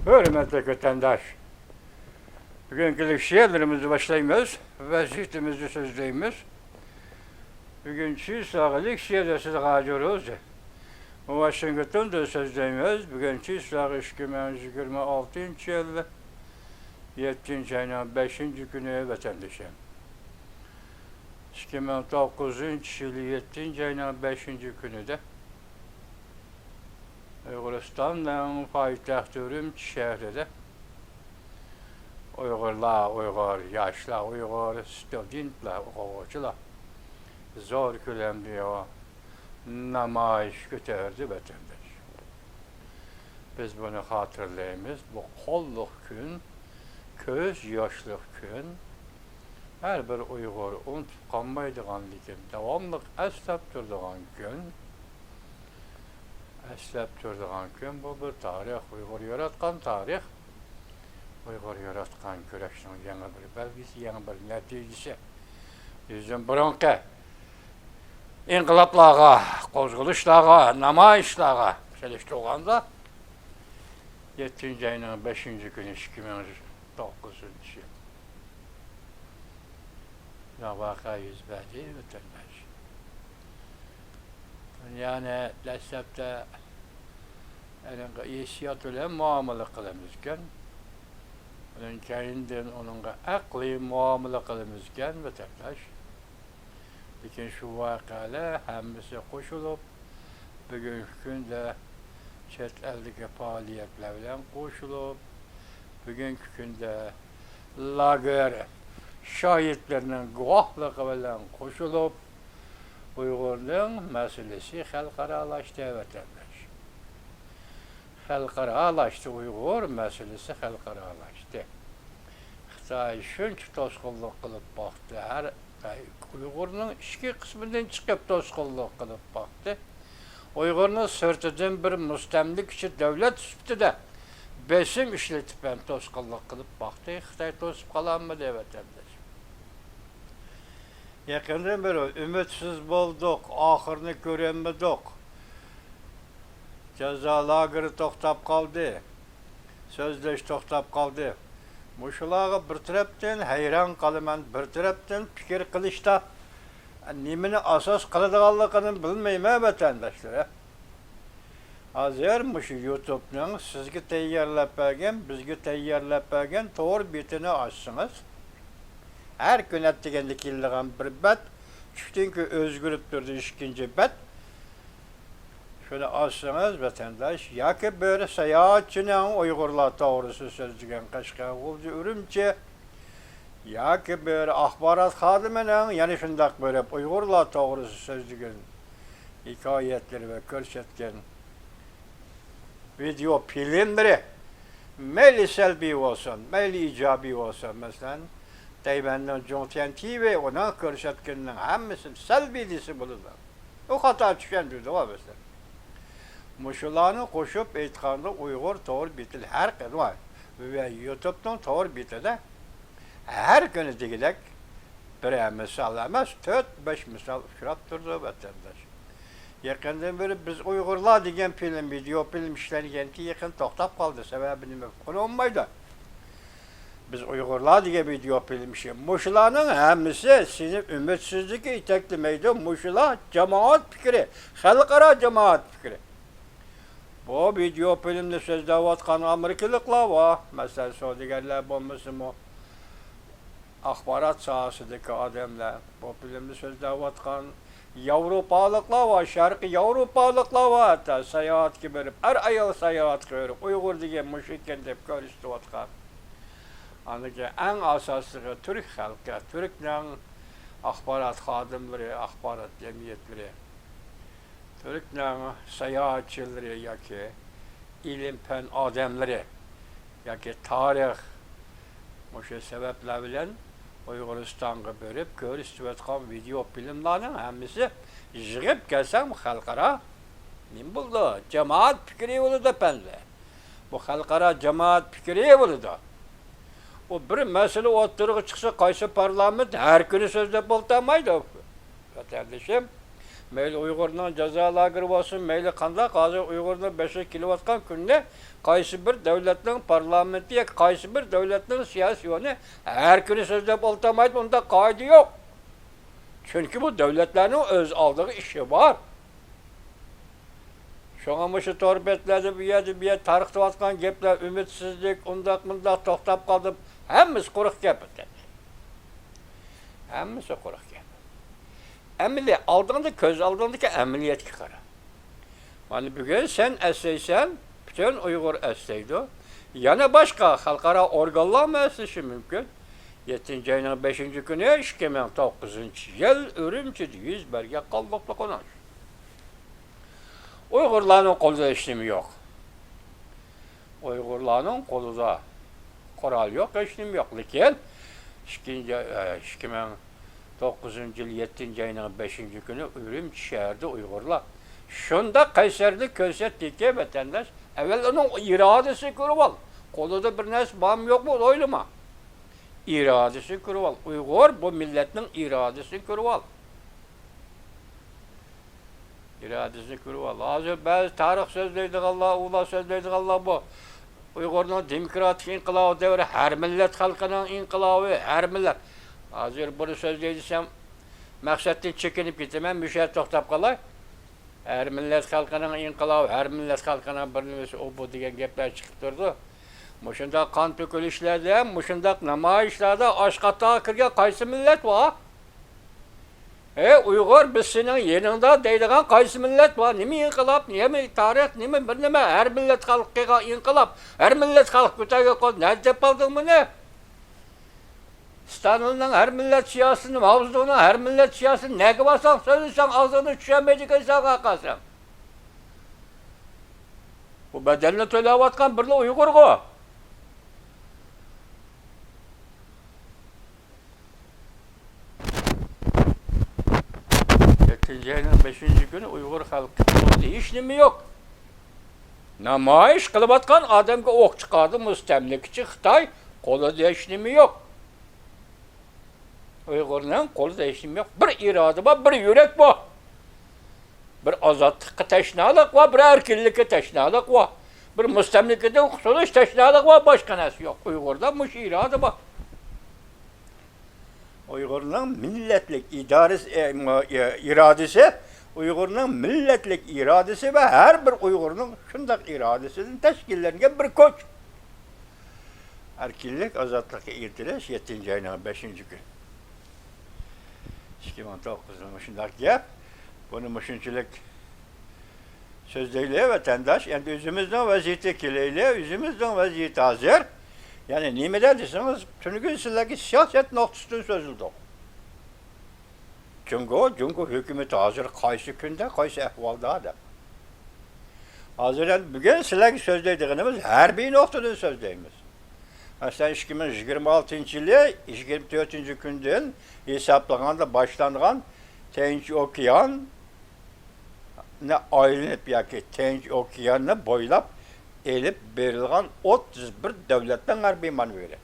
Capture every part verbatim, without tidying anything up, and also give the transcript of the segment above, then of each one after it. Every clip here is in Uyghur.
ھۆرمەتلىك ۋەتەنداش، بۈگۈنكى لېكسىيەلىرىمىزنى باشلايمىز، ۋەزىيىتىمىزنى سۆزلەيمىز. بۈگۈن چىساغا لېكسىيەدە سىزگە ھاجۇرۇز. ۋاشىنگتوندا سۆزلەيمىز. بۈگۈن چىساغا ئىككى مىڭ يىگىرمە ئالتىنچى يىل يەتتىنچى ئاينىڭ بەشىنچى كۈنى ۋەتەندىشىم. ئىككى مىڭ توققۇزىنچى يىل يەتتىنچى ئاينىڭ بەشىنچى كۈنىدە ئۇيغۇرىستاننىڭ پايتەختى ئۈرۈمچى شەھىرىدە ئۇيغۇرلار، ئۇيغۇر ياشلار، ئۇيغۇر ستۇدېنتلار، ئوقۇغۇچىلار زور كۆلەمدە نامايىش كۆتۈردى ۋەتەنداش. بىز بۇنى خاتىرىلەيمىز. بۇ قانلىق كۈن، كۆز ياشلىق كۈن. ھەر بىر ئۇيغۇر ئۇنتۇپ قالمايدىغان، لېكىن داۋاملىق ئەسلەپ تۇرىدىغان كۈن. ئەسلەپ تۇرىدىغان كۈن، بۇ بىر تارىخ، ئۇيغۇر ياراتقان تارىخ. ئۇيغۇر ياراتقان كۈرەشنىڭ يېڭى بىر بەلگىسى، يېڭى بىر نەتىجىسى. بىزدىن بۇرۇنقى ئىنقىلابلارغا، قوزغىلىشلارغا، نامايىشلارغا سېلىشتۇرغاندا، يەتتىنچى ئاينىڭ بەشىنچى كۈنى ئىككى مىڭ توققۇزىنچى يىل. شۇنداق ۋەقە يۈز بەردى، ۋەتەنداش. دۇنيانى دەسلەپتە ھېسسىيات بىلەن مۇئامىلە قىلىمىزكەن. ئۇنىڭ كەينىدىن ئۇنىڭغا ئەقلىي مۇئامىلە قىلىمىزكەن، ۋەتەنداش. لېكىن شۇ ۋەقەلەر ھەممىسى قوشۇلۇپ، بۈگۈنكى كۈندە چەت ئەلدىكى پائالىيەتلەر بىلەن قوشۇلۇپ، بۈگۈنكى كۈندە لاگېر شاھىتلىرىنىڭ گۇۋاھلىقى بىلەن قوشۇلۇپ، ئۇيغۇرنىڭ مەسىلىسى خەلقئارالاشتى، ۋەتەنداش. خەلقئارالاشتى، ئۇيغۇر مەسىلىسى خەلقئارالاشتى. خىتاي شۇنچە توسقۇنلۇق قىلىپ باقتى، ھەر ئۇيغۇرنىڭ ئىچكى قىسمىدىن چىقىپ توسقۇنلۇق قىلىپ باقتى. ئۇيغۇرنى سىرتىدىن بىر مۇستەملىكىچى دۆلەت سۈپىتىدە بېسىم ئىشلىتىپ ھەم توسقۇنلۇق قىلىپ باقتى. خىتاي توسۇپ قالالمىدى، ۋەتەنداش. يېقىندىن بېرى ئۈمىدسىز بولدۇق، ئاخىرىنى كۆرەلمىدۇق. جازا لاگېرى توختاپ قالدى. سۆزلەش توختاپ قالدى. مۇشۇلارغا بىر تەرەپتىن ھەيران قالىمەن، بىر تەرەپتىن پىكىر قىلىشتا نېمىنى ئاساس قىلىدىغانلىقىنى بىلمەيمەن، ۋەتەنداشلار. ھازىر مۇشۇ يۇتۇبنىڭ سىزگە تەييارلاپ بەرگەن، بىزگە تەييارلاپ بەرگەن تور بېتىنى ئاچسىڭىز، ھەر كۈنى ئەتىگەندە كېلىدىغان بىر بەت، چۈشتىن كېيىن ئۆزگىرىپ تۇرىدۇ ئىككىنچى بەت. شۇنى ئاچسىڭىز، ۋەتەنداش، ياكى بىر ساياھەتچىنىڭ ئۇيغۇرلار توغرىسىدا سۆزلىگەن قەشقەر، غۇلجا، ئۈرۈمچى، ياكى بىر ئاخبارات خادىمىنىڭ يەنە شۇنداق بېرىپ ئۇيغۇرلار توغرىسىدا سۆزلىگەن ھېكايەتلىرى ۋە كۆرسەتكەن ۋىدېئو فىلىملىرى، مەيلى سەلبىي بولسۇن، مەيلى ئىجابىي بولسۇن، مەسىلەن، تەيۋەننىڭ جۇڭتيەن تىۋى ئۇنىڭ كۆرسەتكىنىنىڭ ھەممىسىنى سەلبىي دېسە بولىدۇ. ئۇ خاتا چۈشەندۈردى، مەسىلەن. مۇشۇلارنى قوشۇپ ئېيتقاندا، ئۇيغۇر تور بېتى ھەر قېتىم ۋە يۇتۇبنىڭ تور بېتىدە ھەر كۈنى دېگۈدەك بىرەر مىسال ئەمەس، تۆت، بەش مىسال ئۇچراپ تۇرىدۇ، ۋەتەنداش. يېقىندىن بېرى بىز ئۇيغۇرلار دېگەن فىلىم، ۋىدېئو فىلىم ئىشلەنگەنكى يېقىن توختاپ قالدى. سەۋەبى نېمە؟ ئۇققىلى بولمايدۇ. بىز ئۇيغۇرلار دېگەن ۋىدېئو فىلىم ئىشى. مۇشۇلارنىڭ ھەممىسى سېنى ئۈمىدسىزلىككە يېتەكلىمەيدۇ. مۇشۇلار جامائەت پىكرى، خەلقئارا جامائەت پىكرى. بۇ ۋىدېئو فىلىمنى سۆزلەۋاتقان ئامېرىكىلىقلار بار. مەسىلەن، سودىگەرلەر بولمىسىمۇ، ئاخبارات ساھەسىدىكى ئادەملەر، بۇ فىلىمنى سۆزلەۋاتقان ياۋروپالىقلار بار، شەرقىي ياۋروپالىقلار بار، ھەتتا ساياھەتكە بېرىپ، ئەر-ئايال ساياھەتكە بېرىپ، ئۇيغۇر دېگەن مۇشۇ ئىكەن دەپ كۆرسىتىۋاتقان. ئاندىن كېيىن ئەڭ ئاساسلىقى تۈرك خەلقى، تۈركنىڭ ئاخبارات خادىملىرى، ئاخبارات جەمئىيەتلىرى، تۈركنىڭ ساياھەتچىلىرى ياكى ئىلىم-پەن ئادەملىرى ياكى تارىخ، مۇشۇ سەۋەبلەر بىلەن ئۇيغۇرىستانغا بېرىپ كۆرسىتىۋاتقان ۋىدېئو فىلىملارنىڭ ھەممىسى يىغىپ كەلسەڭ خەلقئارا نېمە بولىدۇ؟ جامائەت پىكرى بولىدۇ، ئەپەندى. بۇ خەلقئارا جامائەت پىكرى بولىدۇ. ئۇ بىر مەسىلە ئوتتۇرىغا چىقسا، قايسى پارلامېنت ھەر كۈنى سۆزلەپ ئولتۇرمايدۇ، ۋەتەندىشىم. مەيلى ئۇيغۇرنىڭ جازا لاگېرى بولسۇن، مەيلى قانداق، ھازىر ئۇيغۇرنىڭ بېشىغا كېلىۋاتقان كۈندە قايسى بىر دۆلەتنىڭ پارلامېنتى ياكى قايسى بىر دۆلەتنىڭ سىياسىيونى ھەر كۈنى سۆزلەپ ئولتۇرمايدۇ، ئۇنداق قائىدە يوق. چۈنكى بۇ دۆلەتلەرنىڭ ئۆز ئالدىغا ئىشى بار. شۇڭا مۇشۇ تور بەتلەردە بۇ يەردە، بۇ يەردە تارقىتىۋاتقان گەپلەر، ئۈمىدسىزلىك، ئۇنداق، مۇنداق، توختاپ قالدىم. ھەممىسى قۇرۇق گەپ ئىكەن. ھەممىسى قۇرۇق گەپ. ئەمەلىي ئالدىڭدا، كۆز ئالدىڭدىكى ئەمەلىيەتكە قارا. مانا بۈگۈن سەن ئەسلەيسەن، پۈتۈن ئۇيغۇر ئەسلەيدۇ. يەنە باشقا خەلقئارا ئورگانلارمۇ ئەسلىشى مۇمكىن. يەتتىنچى ئاينىڭ بەشىنچى كۈنى، ئىككى مىڭ توققۇزىنچى يىل ئۈرۈمچىدە يۈز بەرگەن قالدۇقلۇق ئۇنىڭ. ئۇيغۇرلارنىڭ قولىدا ھېچنېمە يوق. ئۇيغۇرلارنىڭ قولىدا قورال يوق، ھېچنېمە يوق. لېكىن ئىككىنچى، ئىككى مىڭ توققۇزىنچى يىل يەتتىنچى ئاينىڭ بەشىنچى كۈنى ئۈرۈمچى شەھىرىدە ئۇيغۇرلار شۇنداق قەيسەرلىك كۆرسەتتىكى، ۋەتەنداش، ئەۋۋەل ئۇنىڭ ئىرادىسىنى كۆرۈۋال. قولىدا بىر نەرسە بارمۇ يوقمۇ ئويلىما. ئىرادىسىنى كۆرۈۋال. ئۇيغۇر بۇ مىللەتنىڭ ئىرادىسىنى كۆرۈۋال. ئىرادىسىنى كۆرۈۋال. ھازىر بەزى تارىخ سۆزلەيدىغانلار، ئۇلار سۆزلەيدىغانلار بۇ ئۇيغۇرنىڭ دېموكراتىك ئىنقىلابى دەۋرى، ھەر مىللەت خەلقىنىڭ ئىنقىلابى، ھەر مىللەت. ھازىر بۇنى سۆزلەي دېسەم، مەقسەتتىن چېكىنىپ كېتىمەن، مۇشۇ يەردە توختاپ قالاي. ھەر مىللەت خەلقىنىڭ ئىنقىلابى، ھەر مىللەت خەلقىنىڭ بىر نېمىسى، ئۇ بۇ دېگەن گەپلەر چىقىپ تۇرىدۇ. مۇشۇنداق قان تۆكۈلۈشلەردە، مۇشۇنداق نامايىشلاردا ئاش قاتارغا كىرگەن قايسى مىللەت بار؟ ھەي ئۇيغۇر، بىز سېنىڭ يېنىڭدا دەيدىغان قايسى مىللەت بار؟ نېمە ئىنقىلاب، نېمە تارىخ، نېمە بىر نېمە؟ ھەر مىللەت خەلقى قىلغان ئىنقىلاب، ھەر مىللەت خەلقى كۆتەرگەن قول. نەدە تېپىۋالدىڭ بۇنى؟ ستالىننىڭ ھەر مىللەت سىياسىتىنى، ماۋزېدۇڭنىڭ ھەر مىللەت سىياسىتىنى نەگە بارساڭ سۆزلىسەڭ، ئاغزىڭدىن چۈشەلمەيدىكەنسەن، قاقاسەن. بۇ بەدەلنى تۆلەۋاتقان بىرلا ئۇيغۇرغۇ. يەتتىنچى ئاينىڭ بەشىنچى كۈنى ئۇيغۇر خەلقى قولىدا ھېچنېمە يوق. نامايىش قىلىۋاتقان ئادەمگە ئوق چىقاردى مۇستەملىكىچى خىتاي، قولىدا ھېچنېمە يوق. ئۇيغۇرنىڭ قولىدا ھېچنېمە يوق. بىر ئىرادە بار، بىر يۈرەك بار. بىر ئازادلىققا تەشنالىق بار، بىر ئەركىنلىككە تەشنالىق بار. بىر مۇستەملىكىدىن قۇتۇلۇش تەشنالىقى بار، باشقا نەرسە يوق. ئۇيغۇردا مۇشۇ ئىرادە بار. ئۇيغۇرنىڭ مىللەتلىك ئىدارىسى، ئە، مۇ-، ئە، ئىرادىسى، ئۇيغۇرنىڭ مىللەتلىك ئىرادىسى ۋە ھەر بىر ئۇيغۇرنىڭ شۇنداق ئىرادىسىدىن تەشكىللەنگەن بىر كۈچ. ئەركىنلىك، ئازادلىققا ئىنتىلىش، يەتتىنچى ئاينىڭ بەشىنچى كۈنى. ئىككى مىڭ توققۇز مۇشۇنداق گەپ. بۇنى مۇشۇنچىلىك سۆزلەيلى، ۋەتەنداش. ئەمدى ئۆزىمىزنىڭ ۋەزىيىتىگە كېلەيلى. ئۆزىمىزنىڭ ۋەزىيىتى ھازىر، يەنى نېمىدە دېسىڭىز، تۈنۈگۈن سىلەرگە سىياسەت نۇقتىسىدىن سۆزلىدۇق. جۇڭگو، جۇڭگو ھۆكۈمىتى ھازىر قايسى كۈندە، قايسى ئەھۋالدا دەپ. ھازىر ئەمدى بۈگۈن سىلەرگە سۆزلەيدىغىنىمىز ھەربىي نۇقتىدىن سۆزلەيمىز. مەسىلەن، ئىككى مىڭ يىگىرمە ئالتىنچى يىلى يىگىرمە تۆتىنچى كۈندىن ھېسابلىغاندا باشلانغان تىنچ ئوكيان ئايلىنىپ ياكى تىنچ ئوكياننى بويلاپ ئېلىپ بېرىلغان ئوتتۇز بىر دۆلەتنىڭ ھەربىي مانېۋىرى.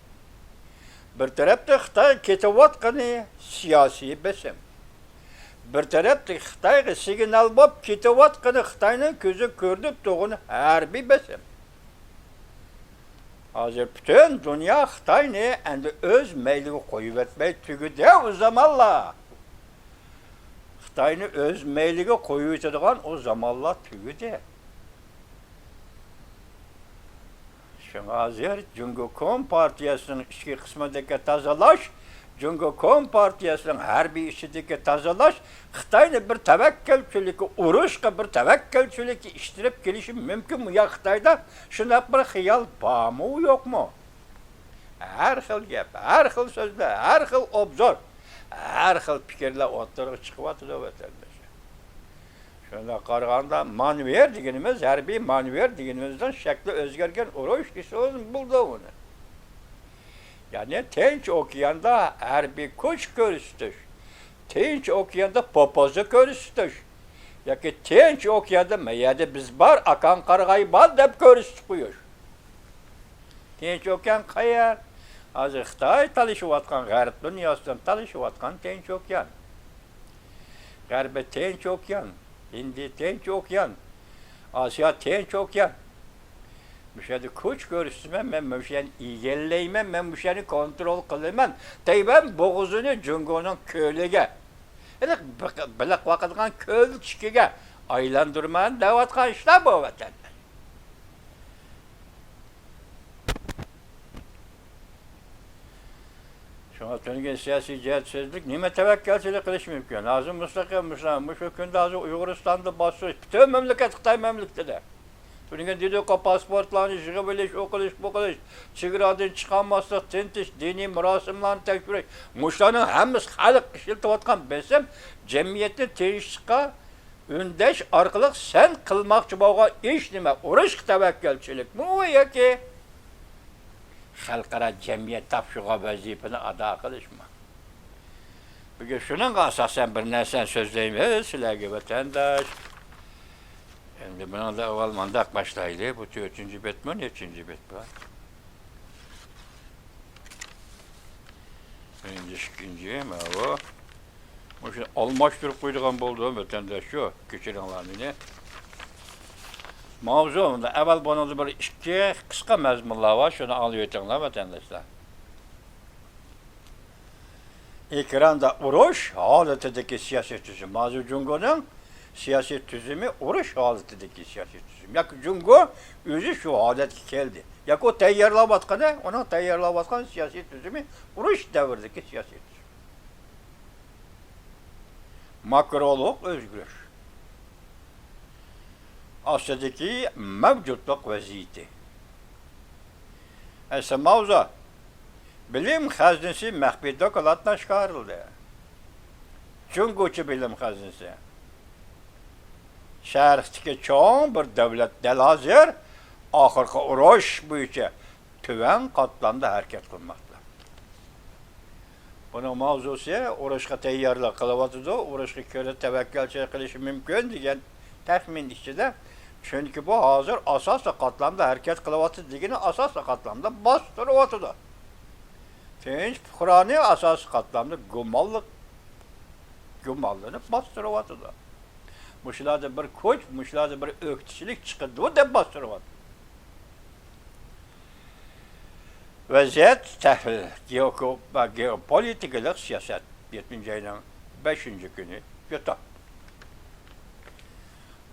بىر تەرەپتە خىتاي كېتىۋاتقىنى سىياسىي بېسىم. بىر تەرەپتە خىتايغا سىگنال بولۇپ كېتىۋاتقىنى خىتاينىڭ كۆزى كۆرۈنۈپ تۇرغىنى ھەربىي بېسىم. ھازىر پۈتۈن دۇنيا خىتاينى ئەمدى ئۆز مەيلىگە قويۇۋەتمەي تۈگىدى ئۇ زامانلار. خىتاينى ئۆز مەيلىگە قويۇۋېتىدىغان ئۇ زامانلار تۈگىدى. شۇڭا ھازىر جۇڭگو كومپارتىيەسىنىڭ ئىچكى قىسمىدىكى تازىلاش، جۇڭگو كومپارتىيەسىنىڭ ھەربىي ئىچىدىكى تازىلاش خىتاينى بىر تەۋەككۈلچىلىككە، ئۇرۇشقا بىر تەۋەككۈلچىلىككە ئىتتىرىپ كېلىشى مۇمكىنمۇ يا خىتايدا؟ شۇنداق بىر خىيال بارمۇ، يوقمۇ؟ ھەر خىل گەپ، ھەر خىل سۆزلەر، ھەر خىل ئوبزور، ھەر خىل پىكىرلەر ئوتتۇرىغا چىقىۋاتىدۇ، ۋەتەنداشلار. شۇنداق قارىغاندا، مانېۋىر دېگىنىمىز، ھەربىي مانېۋىر دېگىنىمىزنىڭ شەكلى ئۆزگەرگەن ئۇرۇش دېسىڭىز بولىدۇ ئۇنى. يەنى تىنچ ئوكياندا ھەربىي كۈچ كۆرسىتىش، تىنچ ئوكياندا پوپوزا كۆرسىتىش ياكى تىنچ ئوكياندا ما يەردە بىز بار، ئاكاڭ قارىغاي بار دەپ كۆرسىتىپ قويۇش. تىنچ ئوكيان قەيەر؟ ھازىر خىتاي تالىشىۋاتقان، غەرب دۇنياسىدىن تالىشىۋاتقان تىنچ ئوكيان. غەربىي تىنچ ئوكيان، ھىندىي تىنچ ئوكيان، ئاسىيا تىنچ ئوكيان. مۇشۇ يەردە كۈچ كۆرسىتىمەن، مەن مۇشۇ يەرنى ئىگىلەيمەن، مەن مۇشۇ يەرنى كونترول قىلىمەن. تەيۋەن بوغۇزىنى جۇڭگونىڭ كۆلىگە، ھېلىقى بېقىپ باقىدىغان كۆلچىكىگە ئايلاندۇرىمەن دەۋاتقان ئىشلار بۇ ۋەتەندە. شۇڭا تۈنۈگۈن سىياسىي جەھەتسىزلىك نېمە تەۋەككەلچىلىك قىلىش مۇمكىن؟ ھازىر مۇستەقىل، مۇشۇ، مۇشۇ كۈندە ھازىر ئۇيغۇرىستاندا باستۇرۇش، پۈتۈن مەملىكەت خىتاي مەملىكىتىدە. تۈنۈگۈن دېدۇققۇ، پاسپورتلارنى يىغىۋېلىش، ئۇ قىلىش، بۇ قىلىش، چېگرادىن چىقالماسلىق، تىنتىش، دىنىي مۇراسىملارنى تەكشۈرۈش، مۇشۇلارنىڭ ھەممىسى خەلق ئىشلىتىۋاتقان بېسىم، جەمئىيەتنى تىنچلىققا ئۈندەش ئارقىلىق سەن قىلماقچى بولغان ئىش نېمە؟ ئۇرۇشقا تەۋەككەلچىلىكمۇ ياكى خەلقئارا جەمئىيەت تاپشۇرغان ۋەزىپىنى ئادا قىلىشمۇ؟ بۈگۈن شۇنىڭغا ئاساسەن بىر نەرسىنى سۆزلەيمىز سىلەرگە، ۋەتەنداش. ئەمدى بۇنىڭدا ئاۋۋال مۇنداق باشلايلى. بۇ تۆتىنچى بەتمۇ، نەچچىنچى بەت بۇ؟ بىرىنچى، ئىككىنچى، ماۋۇ. مۇشۇنى ئالماشتۇرۇپ قويىدىغان بولدۇم، ۋەتەنداش، شۇ، كەچۈرۈڭلار مېنى. ماۋزۇ، ئەۋۋەل بۇنىڭدا بىر ئىككى قىسقا مەزمۇنلار بار، شۇنى ئاڭلىۋېتىڭلار، ۋەتەنداشلار. ئېكراندا ئۇرۇش ھالىتىدىكى سىياسىي تۈزۈم. ھازىر جۇڭگونىڭ سىياسىي تۈزۈمى ئۇرۇش ھالىتىدىكى سىياسىي تۈزۈم. ياكى جۇڭگو ئۆزى شۇ ھالەتكە كەلدى. ياكى ئۇ تەييارلاۋاتقىنى، ئۇنىڭ تەييارلاۋاتقان سىياسىي تۈزۈمى ئۇرۇش دەۋرىدىكى سىياسىي تۈزۈم. ماكرولۇق ئۆزگىرىش ئاستىدىكى مەۋجۇتلۇق ۋەزىيىتى. ئەسلى ماۋزۇ، بىلىم خەزنىسى مەخپىي دوكلاتنى ئاشكارىلىدى. جۇڭگوچە بىلىم خەزنىسى. شەرقتىكى چوڭ بىر دۆلەت دەل ھازىر ئاخىرقى ئۇرۇش بويىچە تۆۋەن قاتلامدا ھەرىكەت قىلماقتا. بۇنىڭ ماۋزۇسى ئۇرۇشقا تەييارلىق قىلىۋاتىدۇ، ئۇرۇشقا كۆرە تەۋەككەلچىلىك قىلىشى مۇمكىن دېگەن تەخمىن ئىچىدە. چۈنكى بۇ ھازىر ئاساسىي قاتلامدا ھەرىكەت قىلىۋاتىدۇ دېگىنى ئاساسىي قاتلامدا باستۇرۇۋاتىدۇ. تىنچ پۇقرانى ئاساسىي قاتلامدا گۇمانلىق، گۇمانلىنىپ باستۇرۇۋاتىدۇ. مۇشۇلاردا بىر كۈچ، مۇشۇلاردا بىر ئۆكتىچىلىك چىقىدۇ دەپ باستۇرۇۋاتىدۇ. ۋەزىيەت تەھلىل. گېئوكو-، گېئوپولىتىكىلىق سىياسەت. يەتتىنچى ئاينىڭ بەشىنچى كۈنى يۇتۇپ.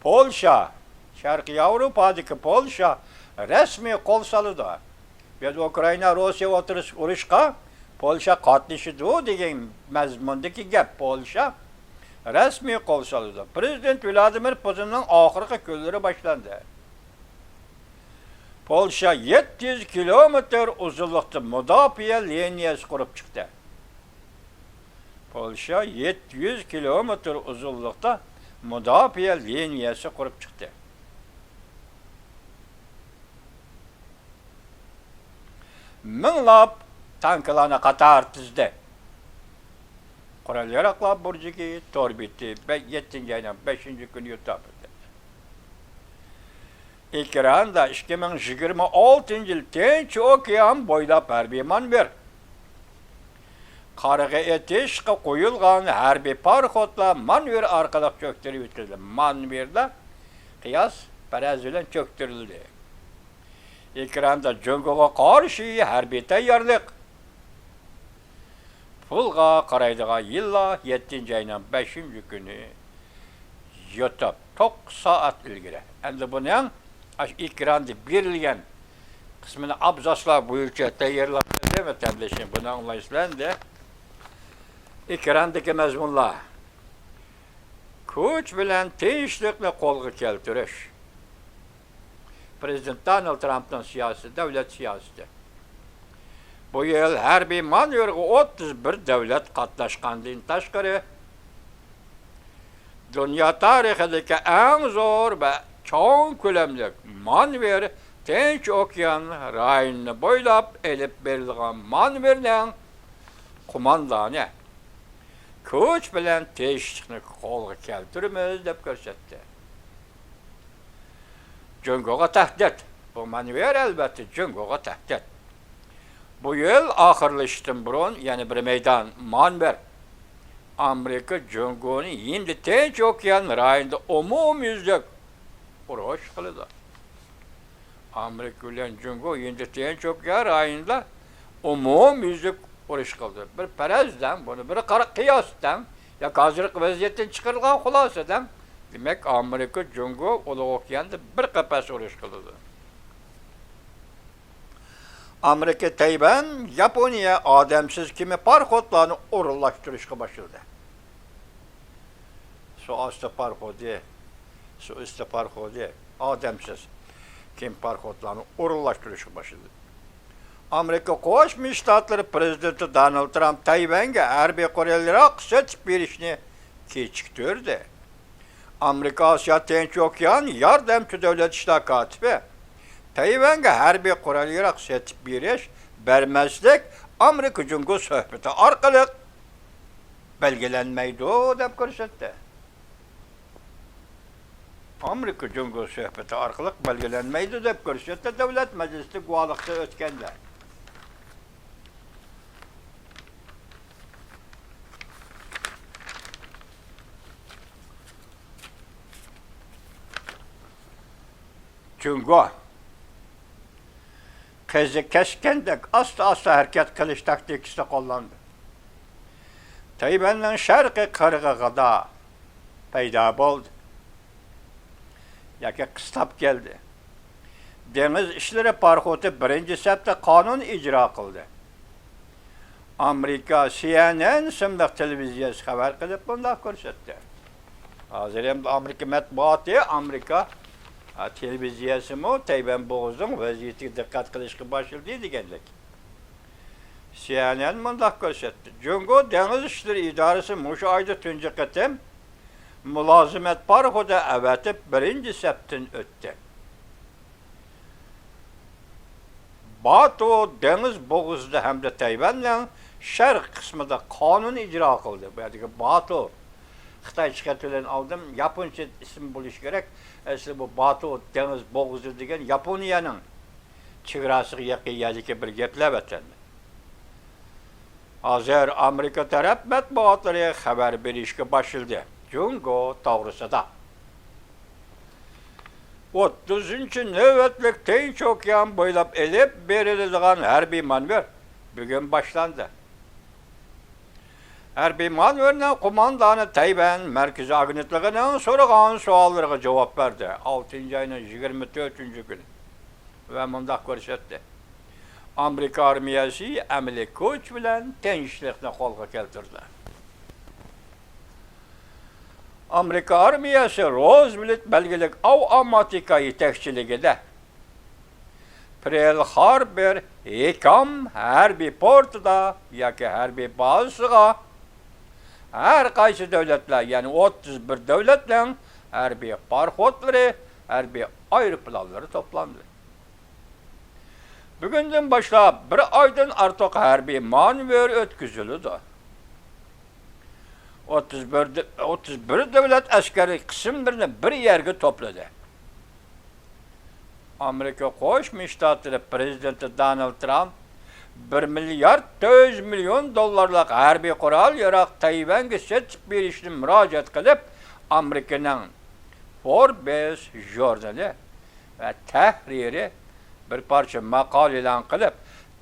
پولشا، شەرقىي ياۋروپادىكى پولشا رەسمىي قول سالىدۇ. بۇ يەردە ئۇكرائىنا، روسىيە ئوتتۇرىسىدىكى ئۇرۇشقا پولشا قاتنىشىدۇ دېگەن مەزمۇندىكى گەپ. پولشا رەسمىي قول سالىدۇ. پىرېزىدېنت ۋلادىمىر پۇتىننىڭ ئاخىرقى كۈنلىرى باشلاندى. پولشا يەتتە يۈز كىلومېتىر ئۇزۇنلۇقتا مۇداپىئە لىنىيەسى قۇرۇپ چىقتى. پولشا يەتتە يۈز كىلومېتىر ئۇزۇنلۇقتا مۇداپىئە لىنىيەسى قۇرۇپ چىقتى. مىڭلاپ تانكىلارنى قاتار تىزدى. قورال ياراغلار بۇرجىكى تور بېتى، بە-، يەتتىنچى ئاينىڭ بەشىنچى كۈنى يۇتۇپ ئېكراندا ئىككى مىڭ يىگىرمە ئالتىنچى يىل تىنچ ئوكيان بويلاپ ھەربىي مانېۋىر. قارىغا ئېتىشقا قويۇلغان ھەربىي پاراخوتلار مانېۋىر ئارقىلىق چۆكتۈرۈپ ئۆتكۈزۈلدى. مانېۋىردا قىياس پەرەز بىلەن چۆكتۈرۈلدى. ئېكراندا جۇڭگوغا قارشى ھەربىي تەييارلىق. پۇلغا قارايدىغان يىللار يەتتىنچى ئاينىڭ بەشىنچى كۈنى يۇتۇپ، توققۇز سائەت ئىلگىرى. ئەمدى بۇنىڭ ئاشۇ ئېكراندا بېرىلگەن قىسمىنى ئابزاسلار بويىچە تەييارلاپ بەردىم، ۋەتەندىشىم. بۇنى ئاڭلايسىلەر ئەمدى. ئېكراندىكى مەزمۇنلار. كۈچ بىلەن تىنچلىقنى قولغا كەلتۈرۈش. پىرېزىدېنت دونالد ترامپنىڭ سىياسىتى، دۆلەت سىياسىتى. بۇ يىل ھەربىي مانېۋىرغا ئوتتۇز بىر دۆلەت قاتناشقاندىن تاشقىرى، دۇنيا تارىخىدىكى ئەڭ زور ۋە چوڭ كۆلەملىك مانېۋىر، تىنچ ئوكيان رايونىنى بويلاپ ئېلىپ بېرىلغان مانېۋىرنىڭ قوماندانى. كۈچ بىلەن تىنچلىقنى قولغا كەلتۈرىمىز دەپ كۆرسەتتى. جۇڭگوغا تەھدىت. بۇ مانېۋىر، ئەلۋەتتە، جۇڭگوغا تەھدىت. بۇ يىل ئاخىرلىشىشتىن بۇرۇن يەنە بىر مەيدان مانېۋىر. ئامېرىكا جۇڭگونى ھىندى تىنچ ئوكيان رايونىدا ئومۇميۈزلۈك ئۇرۇش قىلىدۇ. ئامېرىكا بىلەن جۇڭگو ھىندى تىنچ ئوكيان رايونىدا ئومۇميۈزلۈك ئۇرۇش قىلدى. بىر پەرەز دەڭ، بۇنى بىر قارا قىياس دەڭ، ياكى ھازىرقى ۋەزىيەتتىن چىقىرىلغان خۇلاسە دەڭ. دېمەك، ئامېرىكا جۇڭگو ئۇلۇغ ئوكياندا بىر قەپەس ئۇرۇش قىلىدۇ. ئامېرىكا تەيۋەن، ياپونىيە ئادەمسىز كېمە پاراخوتلارنى ئورۇنلاشتۇرۇشقا باشلىدى. سۇ ئاستى پاراخوتى، سۇ ئۈستى پاراخوتى، ئادەمسىز كېمە پاراخوتلارنى ئورۇنلاشتۇرۇشقا باشلىدى. ئامېرىكا قوشما شتاتلىرى پرېزىدېنتى دونالد ترامپ تەيۋەنگە ھەربىي قورال-ياراغ سېتىپ بېرىشنى كېچىكتۈردى. ئامېرىكا ئاسىيا تىنچ ئوكيان ياردەمچى دۆلەت ئىشلار كاتىپى تەيۋەنگە ھەربىي قورال-ياراغ سېتىپ بېرىش، بەرمەسلىك ئامېرىكا جۇڭگو سۆھبىتى ئارقىلىق بەلگىلەنمەيدۇ، دەپ كۆرسەتتى. ئامېرىكا جۇڭگو سۆھبىتى ئارقىلىق بەلگىلەنمەيدۇ، دەپ كۆرسەتتى دۆلەت مەجلىسىدە گۇۋاھلىقتا ئۆتكەندە. جۇڭگو قېزى كەسكەندەك ئاستا-ئاستا ھەرىكەت قىلىش تاكتىكىسىنى قوللاندى. تەيۋەننىڭ شەرقىي قىرغىقىدا پەيدا بولدى ياكى قىستاپ كەلدى. دېڭىز ئىشلىرى پاراخوتى بىرىنچى سەپتە قانۇن ئىجرا قىلدى. ئامېرىكا سى ئېن ئېن ئىسىملىق تېلېۋىزىيەسى خەۋەر قىلىپ مۇنداق كۆرسەتتى. ھازىر ئەمدى ئامېرىكا مەتبۇئاتى، ئامېرىكا، ئا، تېلېۋىزىيەسىمۇ تەيۋەن بوغۇزىنىڭ ۋەزىيىتىگە دىققەت قىلىشقا باشلىدى دېگەندەك. سى ئېن ئېن مۇنداق كۆرسەتتى. جۇڭگو دېڭىز ئىشلىرى ئىدارىسى مۇشۇ ئايدا تۇنجى قېتىم مۇلازىمەت پاراخوتى ئەۋەتىپ، بىرىنچى سەپتىن ئۆتتى. باتۇ دېڭىز بوغۇزىدا ھەمدە تەيۋەننىڭ شەرقىي قىسمىدا قانۇن ئىجرا قىلدى. بۇ يەردىكى باتۇ، خىتايچە خەت بىلەن ئالدىم، ياپونچە ئىسمى بولۇشى كېرەك. ئەسلى بۇ باتۇ دېڭىز بوغۇزى دېگەن ياپونىيەنىڭ چېگراسىغا يېقىن يەردىكى بىر گەپلەر ۋەتەن. ھازىر ئامېرىكا تەرەپ مەتبۇئاتلىرى خەۋەر بېرىشكە باشلىدى. جۇڭگو توغرىسىدا. ئوتتۇزىنچى نۆۋەتلىك تىنچ ئوكيان بويلاپ ئېلىپ بېرىلىدىغان ھەربىي مانېۋىر بۈگۈن باشلاندى. ھەربىي مانېۋىرنىڭ قوماندانى تەيۋەن مەركىزىي ئاگېنتلىقىنىڭ سورىغان سوئاللىرىغا جاۋاب بەردى. ئالتىنچى ئاينىڭ يىگىرمە تۆتىنچى كۈنى. ۋە مۇنداق كۆرسەتتى. ئامېرىكا ئارمىيەسى ئەمەلىي كۈچ بىلەن تىنچلىقنى قولغا كەلتۈردى. ئامېرىكا ئارمىيەسى روزۋېلت بەلگىلىك ئاۋ ئاماتىكا يېتەكچىلىكىدە پېرل خاربېر ھىكام ھەربىي پورتىدا ياكى ھەربىي بازىسىغا ھەر قايسى دۆلەتلەر، يەنى ئوتتۇز بىر دۆلەتنىڭ ھەربىي پاراخوتلىرى، ھەربىي ئايروپىلانلىرى توپلاندى. بۈگۈندىن باشلاپ بىر ئايدىن ئارتۇق ھەربىي مانېۋىر ئۆتكۈزۈلىدۇ. ئوتتۇز بىر دۆ-، ئوتتۇز بىر دۆلەت ئەسكەرلىك قىسىملىرىنى بىر يەرگە توپلىدى. ئامېرىكا قوشما شتاتلىرى پرېزىدېنتى دونالد ترامپ بىر مىليارد تۆت يۈز مىليون دوللارلىق ھەربىي قورال-ياراغ تەيۋەنگە سېتىپ بېرىشنى مۇراجىئەت قىلىپ، ئامېرىكىنىڭ فوربس ژۇرنىلى ۋە تەھرىرى بىر پارچە ماقالە ئېلان قىلىپ،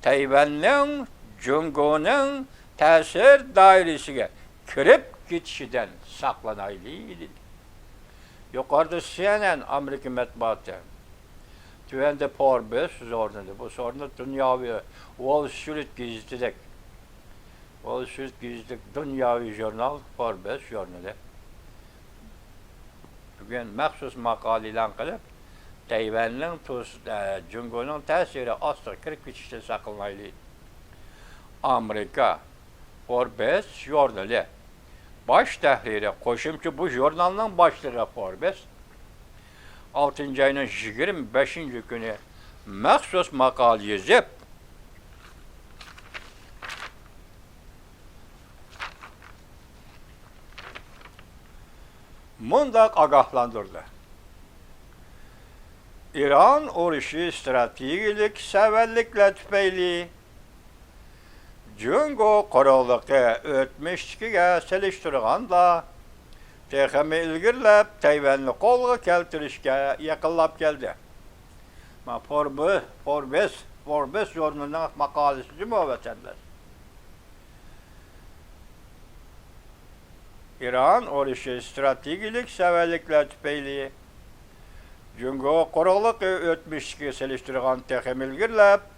تەيۋەننىڭ جۇڭگونىڭ تەسىر دائىرىسىگە كىرىپ كېتىشىدىن ساقلىنايلى، دېدى. يۇقىرىدا سى ئېن ئېن ئامېرىكا مەتبۇئاتى، تۆۋەندە فوربس ژۇرنىلى. بۇ ژۇرنال دۇنياۋى ۋول سترىت گېزىتىدەك، ۋول سترىت گېزىتىدەك دۇنياۋى ژۇرنال، فوربس ژۇرنىلى. بۈگۈن مەخسۇس ماقالە ئېلان قىلىپ، تەيۋەننىڭ تۇس-، ئە، جۇڭگونىڭ تەسىرى ئاستىغا كىرىپ كېتىشتىن ساقلىنايلى. ئامېرىكا فوربس ژۇرنىلى. باش تەھرىرى، قوشۇمچە بۇ ژۇرنالنىڭ باشلىقى فوربس. ئالتىنچى ئاينىڭ يىگىرمە بەشىنچى كۈنى مەخسۇس ماقالە يېزىپ، مۇنداق ئاگاھلاندۇردى: ئىران ئۇرۇشى ئىستراتېگىيەلىك سەۋەنلىكلەر تۈپەيلى جۇڭگو قۇرۇقلۇقى ئۆتمۈشتىكىگە سېلىشتۇرغاندا، تېخىمۇ ئىلگىرىلەپ، تەيۋەننى قولغا كەلتۈرۈشكە يېقىنلاپ كەلدى. ما، فوربس، فوربس، فوربس ژۇرنىلىنىڭ ماقالىسى جۇمۇ، ۋەتەنداش. ئىران ئۇرۇشى ستراتېگىيەلىك سەۋەنلىكلەر تۈپەيلى جۇڭگو قۇرۇقلۇقى ئۆتمۈشتىكىگە سېلىشتۇرغان تېخىمۇ ئىلگىرىلەپ،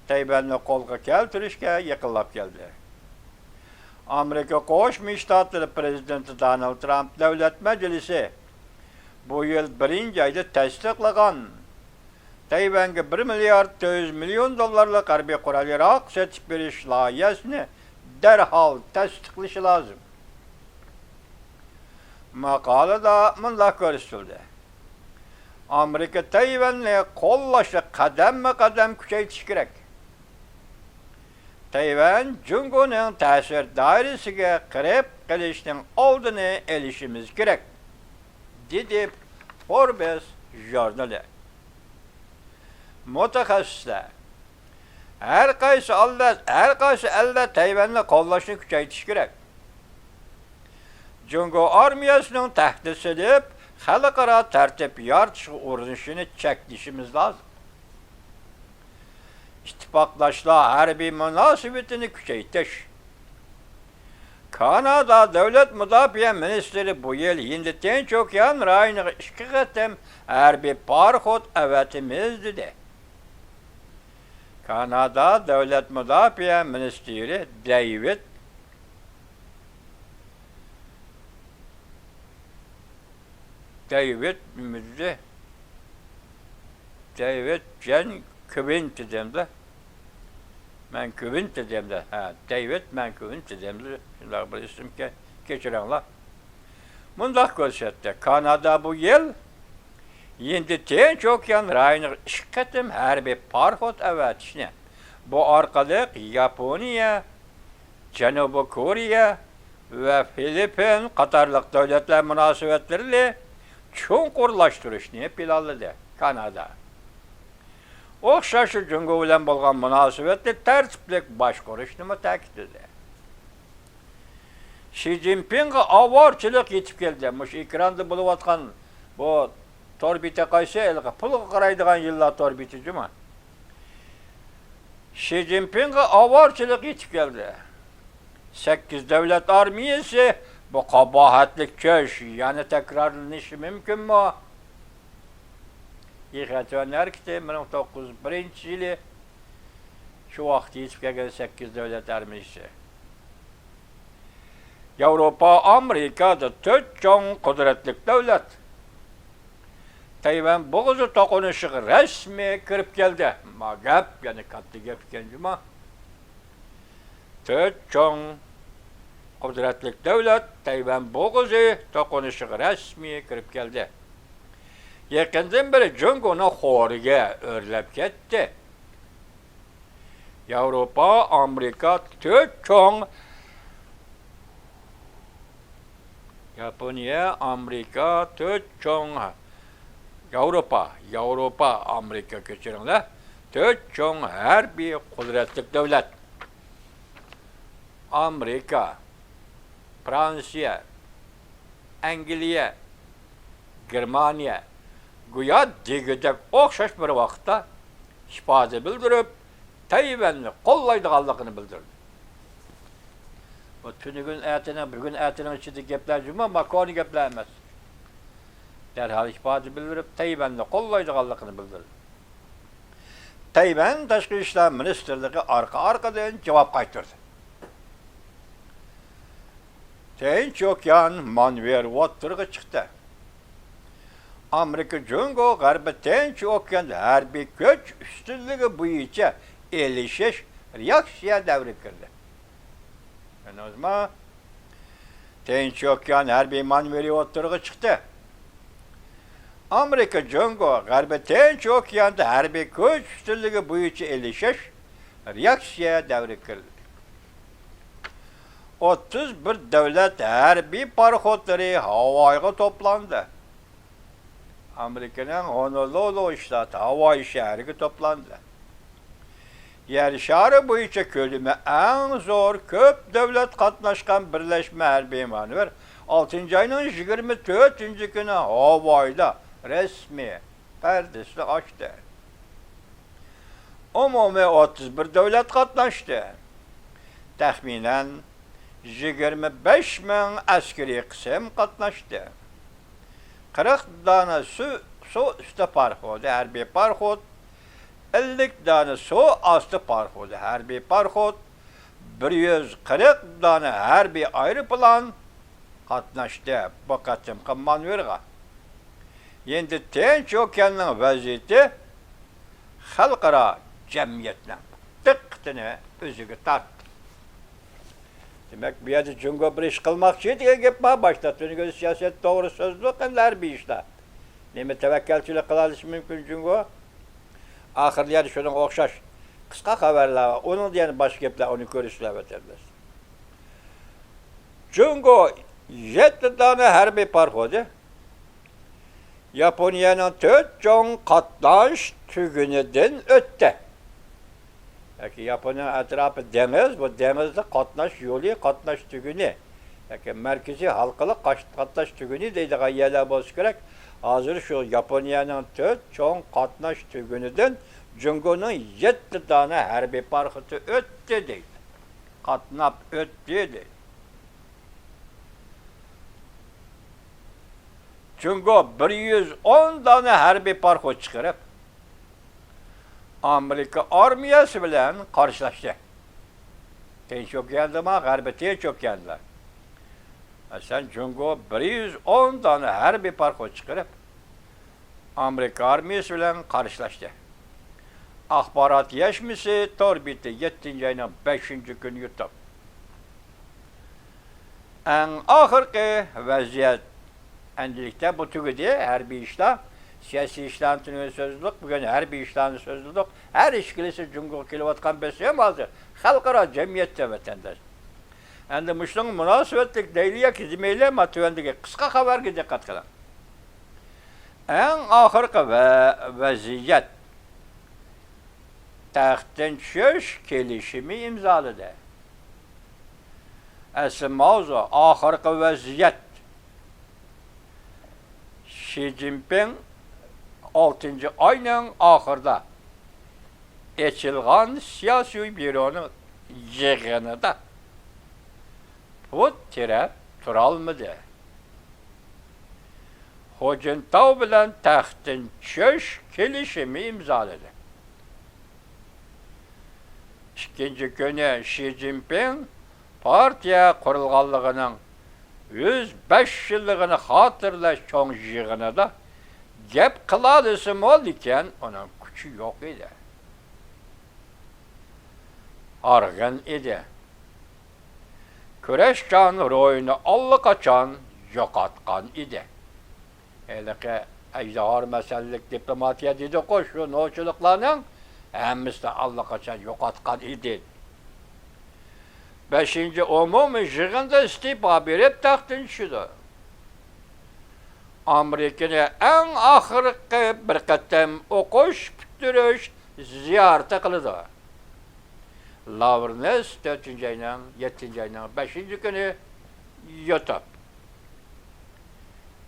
تەيۋەننى قولغا كەلتۈرۈشكە يېقىنلاپ كەلدى. ئامېرىكا قوشما شتاتلىرى پىرېزىدېنتى دونالد ترامپ دۆلەت مەجلىسى بۇ يىل بىرىنچى ئايدا تەستىقلىغان تەيۋەنگە بىر مىليارد تۆت يۈز مىليون دوللارلىق ھەربىي قورال-ياراغ سېتىپ بېرىش لايىھەسىنى دەرھال تەستىقلىشى لازىم. ماقالىدا مۇنداق كۆرسىتىلدى: ئامېرىكا تەيۋەننى قوللاشنى قەدەممۇ قەدەم كۈچەيتىشى كېرەك. تەيۋەن جۇڭگونىڭ تەسىر دائىرىسىگە قىرىپ قېلىشنىڭ ئالدىنى ئېلىشىمىز كېرەك، دېدى فوربس ژۇرنىلى. مۇتەخەسسىسلەر، ھەر قايسى ئەلدە، ھەر قايسى ئەلدە تەيۋەننى قوللاشنى كۈچەيتىشى كېرەك. جۇڭگو ئارمىيەسىنىڭ تەھدىت سېلىپ، خەلقئارا تەرتىپ يارىتىشقا ئۇرۇنۇشىنى چەكلىشىمىز لازىم. ئىتتىپاقداشلار ھەربىي مۇناسىۋىتىنى كۈچەيتىش. كانادا دۆلەت مۇداپىئە مىنىستىرى بۇ يىل ھىندى تىنچ ئوكيان رايونىغا ئىككى قېتىم ھەربىي پاراخوت ئەۋەتىمىز، دېدى. كانادا دۆلەت مۇداپىئە مىنىستىرى دېۋىد، دېۋىد نېمە دېدى؟ دېۋىد جان كۋىنت دېدىمدە. مەن كۋىنت دېدىمدە. ھە، دېۋىد مەن كۋىنت دېدىمدە. شۇنداق بىر ئىسىمكەن، كەچۈرۈڭلار. مۇنداق كۆرسەتتى. كانادا بۇ يىل ھىندى تىنچ ئوكيان رايونىغا ئىككى قېتىم ھەربىي پاراخوت ئەۋەتىشنى، بۇ ئارقىلىق ياپونىيە، جەنۇبىي كورېيە ۋە فىلىپپىن قاتارلىق دۆلەتلەر مۇناسىۋەتلىرىنى چوڭقۇرلاشتۇرۇشنى پىلانلىدى. كانادا ئوخشاشلا جۇڭگو بىلەن بولغان مۇناسىۋەتنى تەرتىپلىك باشقۇرۇشنىمۇ تەكىتلىدى. شى جىنپىڭغا ئاۋارىچىلىك يېتىپ كەلدى. مۇشۇ ئېكراندا بولۇۋاتقان بۇ تور بېتى قايسى؟ ھېلىقى پۇلغا قارايدىغان يىللار تور بېتى جۇمۇ. شى جىنپىڭغا ئاۋارىچىلىك يېتىپ كەلدى. سەككىز دۆلەت ئارمىيەسى بۇ قاباھەتلىك چۈش يەنە تەكرارلىنىشى مۇمكىنمۇ؟ يىخەتۈەن ھەرىكىتى، مىڭ توققۇز يۈز بىرىنچى يىلى شۇ ۋاقىتتا يېتىپ كەلگەن سەككىز دۆلەت ئارمىيەسى. ياۋروپا، ئامېرىكادا تۆت چوڭ قۇدرەتلىك دۆلەت تەيۋەن بوغۇزى توقۇنۇشىغا رەسمىي كىرىپ كەلدى. ما گەپ، يەنە كاتتا گەپ ئىكەن جۇما. تۆت چوڭ قۇدرەتلىك دۆلەت تەيۋەن بوغۇزى توقۇنۇشىغا رەسمىي كىرىپ كەلدى. يېقىندىن بېرى جۇڭگونىڭ خورىگە ئۆرلەپ كەتتى. ياۋروپا، ئامېرىكا تۆت چوڭ، ياپونىيە، ئامېرىكا تۆت چوڭ، ياۋروپا، ياۋروپا، ئامېرىكا، كەچۈرۈڭلار، تۆت چوڭ ھەربىي قۇدرەتلىك دۆلەت. ئامېرىكا، فرانسىيە، ئەنگلىيە، گېرمانىيە گويا دېگۈدەك ئوخشاش بىر ۋاقىتتا ئىپادە بىلدۈرۈپ، تەيۋەننى قوللايدىغانلىقىنى بىلدۈردى. بۇ تۈنۈگۈن ئەتىنىڭ، بۈگۈن ئەتىنىڭ ئىچىدىكى گەپلەر جۇمۇ، ما كونا گەپلەر ئەمەس. دەرھال ئىپادە بىلدۈرۈپ، تەيۋەننى قوللايدىغانلىقىنى بىلدۈردى. تەيۋەن تاشقى ئىشلار مىنىستىرلىقى ئارقا-ئارقىدىن جاۋاب قايتۇردى. تىنچ ئوكيان مانېۋىرى ئوتتۇرىغا چىقتى. ئامېرىكا جۇڭگو غەربىي تىنچ ئوكياندا ھەربىي كۈچ ئۈستۈنلۈكى بويىچە ئېلىشىش رېئاكسىيە دەۋرىگە كىردى. كۆردىڭىزمۇ؟ تىنچ ئوكيان ھەربىي مانېۋىرى ئوتتۇرىغا چىقتى. ئامېرىكا جۇڭگو غەربىي تىنچ ئوكياندا ھەربىي كۈچ ئۈستۈنلۈكى بويىچە ئېلىشىش رېئاكسىيە دەۋرىگە كىردى. ئوتتۇز بىر دۆلەت ھەربىي پاراخوتلىرى ھاۋايغا توپلاندى. ئامېرىكىنىڭ ھونولۇلۇ شتاتى ھاۋايى شەھىرىگە توپلاندى. يەر شارى بويىچە كۆلىمى ئەڭ زور، كۆپ دۆلەت قاتناشقان بىرلەشمە ھەربىي مانېۋىر ئالتىنچى ئاينىڭ يىگىرمە تۆتىنچى كۈنى ھاۋايدا رەسمىي پەردىسىنى ئاچتى. ئومۇمىي ئوتتۇز بىر دۆلەت قاتناشتى. تەخمىنەن يىگىرمە بەش مىڭ ئەسكىرىي قىسىم قاتناشتى. قىرىق دانە سۇ، سۇ ئۈستى پاراخوتى، ھەربىي پاراخوت، ئەللىك دانە سۇ ئاستى پاراخوتى، ھەربىي پاراخوت، بىر يۈز قىرىق دانە ھەربىي ئايروپىلان قاتناشتى بۇ قېتىمقى مانېۋىرغا. ھىندى تىنچ ئوكياننىڭ ۋەزىيىتى خەلقئارا جەمئىيەتنىڭ دىققىتىنى ئۆزىگە تارتتى. دېمەك، بۇ يەردە جۇڭگو بىر ئىش قىلماقچى دېگەن گەپ بار. باشتا تۈنۈگۈن سىياسەت توغرا سۆزلۈك، ئەمدى ھەربىي ئىشلار. نېمە تەۋەككەلچىلىك قىلالىشى مۇمكىن جۇڭگو؟ ئاخىرلىرى شۇنىڭغا ئوخشاش قىسقا خەۋەرلەر بار. ئۇنىڭدا يەنە باشقا گەپلەر، ئۇنى كۆرۈشلەر ۋەتەنداش. جۇڭگو يەتتە دانە ھەربىي پاراخوتى ياپونىيەنىڭ تۆت چوڭ قاتناش تۈگۈنىدىن ئۆتتى. ياكى ياپونىيەنىڭ ئەتراپى دېڭىز، بۇ دېڭىزدا قاتناش يولى، قاتناش تۈگۈنى. ياكى مەركىزىي ھالقىلىق قاش-، قاتناش تۈگۈنى دەيدىغان يەرلەر بولسا كېرەك. ھازىر شۇ ياپونىيەنىڭ تۆت چوڭ قاتناش تۈگۈنىدىن جۇڭگونىڭ يەتتە دانە ھەربىي پاراخوتى ئۆتتى دەيدۇ. قاتناپ ئۆتتى دەيدۇ. جۇڭگو بىر يۈز ئون دانە ھەربىي پاراخوت چىقىرىپ، ئامېرىكا ئارمىيەسى بىلەن قارشىلاشتى. تىنچ ئوكياندىما، غەربىي تىنچ ئوكياندا. مەسىلەن، جۇڭگو بىر يۈز ئون دانە ھەربىي پاراخوت چىقىرىپ، ئامېرىكا ئارمىيەسى بىلەن قارشىلاشتى. ئاخبارات يەشمىسى تور بېتى، يەتتىنچى ئاينىڭ بەشىنچى كۈنى يۇتۇپ. ئەڭ ئاخىرقى ۋەزىيەت. ئەمدىلىكتە بۇ تۈگىدى، ھەربىي ئىشلار. سىياسىي ئىشلارنى تۈنۈگۈن سۆزلىدۇق، بۈگۈن ھەربىي ئىشلارنى سۆزلىدۇق. ھەر ئىككىلىسى جۇڭگوغا كېلىۋاتقان بېسىم ھازىر خەلقئارا جەمئىيەتتە ۋەتەنداش. ئەمدى مۇشۇنىڭغا مۇناسىۋەتلىك دەيلى ياكى دېمەيلى، مانا تۆۋەندىكى قىسقا خەۋەرگە دىققەت قىلىڭ. ئەڭ ئاخىرقى ۋە-، ۋەزىيەت. تەختتىن چۈشۈش كېلىشىمى ئىمزالىدى. ئەسلى ماۋزۇ، ئاخىرقى ۋەزىيەت. شى جىنپىڭ ئالتىنچى ئاينىڭ ئاخىرىدا ئېچىلغان سىياسىي بيۇرونىڭ يىغىنىدا پۇت تىرەپ تۇرالمىدى. خۇجىنتاۋ بىلەن تەختتىن چۈشۈش كېلىشىمى ئىمزالىدى. ئىككىنچى كۈنى شى جىنپىڭ پارتىيە قۇرۇلغانلىقىنىڭ يۈز بەش يىللىقىنى خاتىرىلەش چوڭ يىغىنىدا گەپ قىلالىسىمۇ، لېكىن ئۇنىڭ كۈچى يوق ئىدى. ھارغىن ئىدى. كۈرەشچان روھىنى ئاللىقاچان يوقاتقان ئىدى. ھېلىقى ئەجدىھا مەسىلىلىك دىپلوماتىيە دېدۇقۇ، شۇ نوچىلىقلارنىڭ ھەممىسىنى ئاللىقاچان يوقاتقان ئىدى. بەشىنچى ئومۇمىي يىغىندا ئىستېپا بېرىپ تەختتىن چۈشىدۇ. ئامېرىكىنى ئەڭ ئاخىرقى بىر قېتىم ئوقۇش پۈتتۈرۈش زىيارىتى قىلىدۇ. لاۋرېنس تۆتىنچى ئاينىڭ، يەتتىنچى ئاينىڭ بەشىنچى كۈنى يۇتۇپ.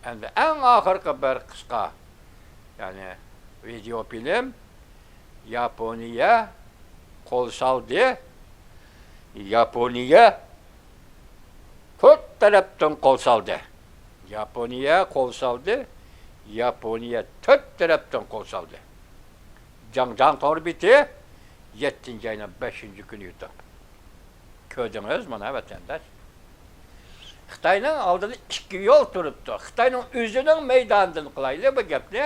ئەمدى ئەڭ ئاخىرقى بىر قىسقا، يەنى ۋىدېئو فىلىم. ياپونىيە قول سالدى. ياپونىيە تۆت تەرەپتىن قول سالدى. ياپونىيە قول سالدى. ياپونىيە تۆت تەرەپتىن قول سالدى. جاڭجاڭ تور بېتى، يەتتىنچى ئاينىڭ بەشىنچى كۈنى يۇتۇپ. كۆردىڭىز مانا، ۋەتەنداش. خىتاينىڭ ئالدىدا ئىككى يول تۇرۇپتۇ. خىتاينىڭ ئۆزىنىڭ مەيدانىدىن قىلايلى بۇ گەپنى.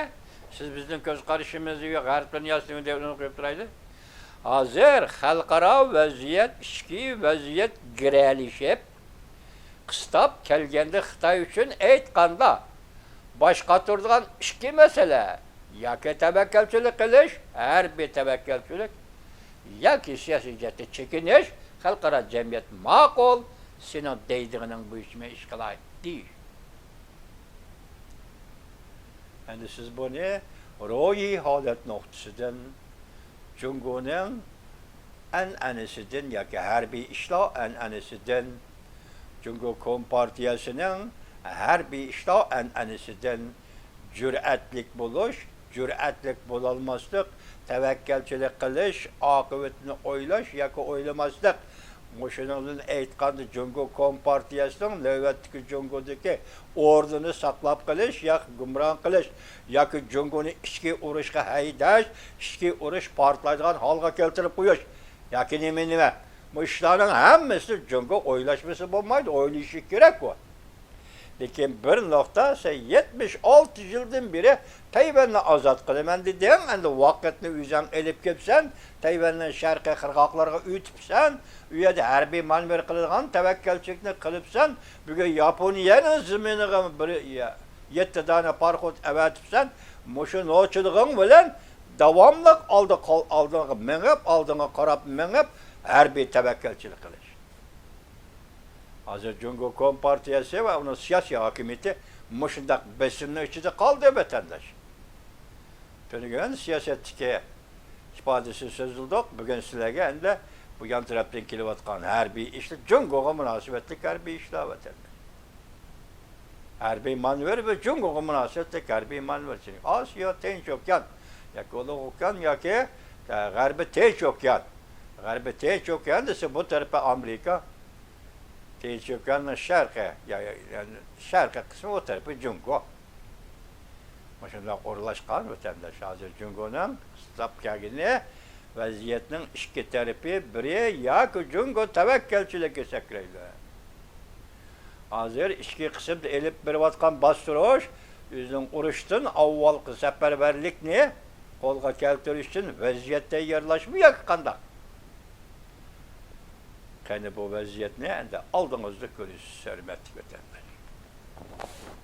سىز بىزنىڭ كۆز قارىشىمىزنى، غەرب دۇنياسىنى دەپ ئۇنى قويۇپ تۇرايلى. ھازىر خەلقئارا ۋەزىيەت، ئىچكى ۋەزىيەت گىرەلىشىپ، قىستاپ كەلگەندە خىتاي ئۈچۈن ئېيتقاندا، باش قاتۇرىدىغان ئىككى مەسىلە، ياكى تەۋەككەلچىلىك قىلىش، ھەربىي تەۋەككەلچىلىك، ياكى سىياسىي جەھەتتە چېكىنىش، خەلقئارا جەمئىيەت ماقۇل، سېنىڭ دەيدىغىنىڭ بويىچە مەن ئىش قىلاي دېيىش. ئەمدى سىز بۇنى روھىي ھالەت نۇقتىسىدىن جۇڭگونىڭ ئەنئەنىسىدىن ياكى ھەربىي ئىشلار ئەنئەنىسىدىن، جۇڭگو كومپارتىيەسىنىڭ ھەربىي ئىشلار ئەنئەنىسىدىن جۈرئەتلىك بولۇش، جۈرئەتلىك بولالماسلىق، تەۋەككەلچىلىك قىلىش، ئاقىۋىتىنى ئويلاش ياكى ئويلىماسلىق. مۇشۇنىڭدىن ئېيتقاندا، جۇڭگو كومپارتىيەسىنىڭ نۆۋەتتىكى جۇڭگودىكى ئورنىنى ساقلاپ قېلىش ياكى گۇمران قىلىش ياكى جۇڭگونى ئىچكى ئۇرۇشقا ھەيدەش، ئىچكى ئۇرۇش پارتلايدىغان ھالغا كەلتۈرۈپ قويۇش ياكى نېمە نېمە. بۇ ئىشلارنىڭ ھەممىسىنى جۇڭگو ئويلاشمىسا بولمايدۇ، ئويلىشى كېرەك ئۇ. لېكىن بىر نۇقتا، سەن يەتمىش ئالتە يىلدىن بېرى تەيۋەننى ئازاد قىلىمەن دېدىڭ، ئەمدى ۋاقىتنى ئۆزۈڭ ئېلىپ كېلىپسەن، تەيۋەننىڭ شەرقىي قىرغاقلىرىغا ئۆتۈپسەن، ئۇ يەردە ھەربىي مانېۋىر قىلىدىغان تەۋەككەلچىلىكنى قىلىپسەن، بۈگۈن ياپونىيەنىڭ زېمىنىغا بىر يەتتە دانە پاراخوت ئەۋەتىپسەن، مۇشۇ نوچىلىقىڭ بىلەن داۋاملىق ئالدى قال-، ئالدىغا مېڭىپ، ئالدىڭغا قاراپ مېڭىپ، ھەربىي تەۋەككەلچىلىك قىلىش. ھازىر جۇڭگو كومپارتىيەسى ۋە ئۇنىڭ سىياسىي ھاكىمىيىتى مۇشۇنداق بېسىمنىڭ ئىچىدە قالدى، ۋەتەنداش. تۈنۈگۈن سىياسەتتىكى ئىپادىسىنى سۆزلىدۇق. بۈگۈن سىلەرگە ئەمدى بۇ يان تەرەپتىن كېلىۋاتقان ھەربىي ئىشلار، جۇڭگوغا مۇناسىۋەتلىك ھەربىي ئىشلار، ۋەتەنداش. ھەربىي مانېۋىر ۋە جۇڭگوغا مۇناسىۋەتلىك ھەربىي مانېۋىر. ئاسىيا، تىنچ ئوكيان ياكى ئۇلۇغ ئوكيان ياكى، ئە، غەربىي تىنچ ئوكيان. غەربىي تىنچ ئوكيان دېسە، بۇ تەرىپى ئامېرىكا. تىنچ ئوكياننىڭ شەرقى، يا-، يا-، يەنى شەرقىي قىسمى، ئۇ تەرىپى جۇڭگو. مۇشۇنداق ئورۇنلاشقان ۋەتەنداش. ھازىر جۇڭگونىڭ قىستاپ كەلگىنى، ۋەزىيەتنىڭ ئىككى تەرىپى، بىرى ياكى جۇڭگو تەۋەككەلچىلىككە سەكرەيدۇ. ھازىر ئىچكى قىسىمدا ئېلىپ بېرىۋاتقان باستۇرۇش، ئۆزىنىڭ ئۇرۇشتىن ئاۋۋالقى سەپەرۋەرلىكنى قولغا كەلتۈرۈش ئۈچۈن ۋەزىيەت تەييارلاشمۇ ياكى قانداق؟ قېنى، بۇ ۋەزىيەتنى ئەمدى ئالدىڭىزدا كۆرىسىز، ھۆرمەتلىك ۋەتەنداش.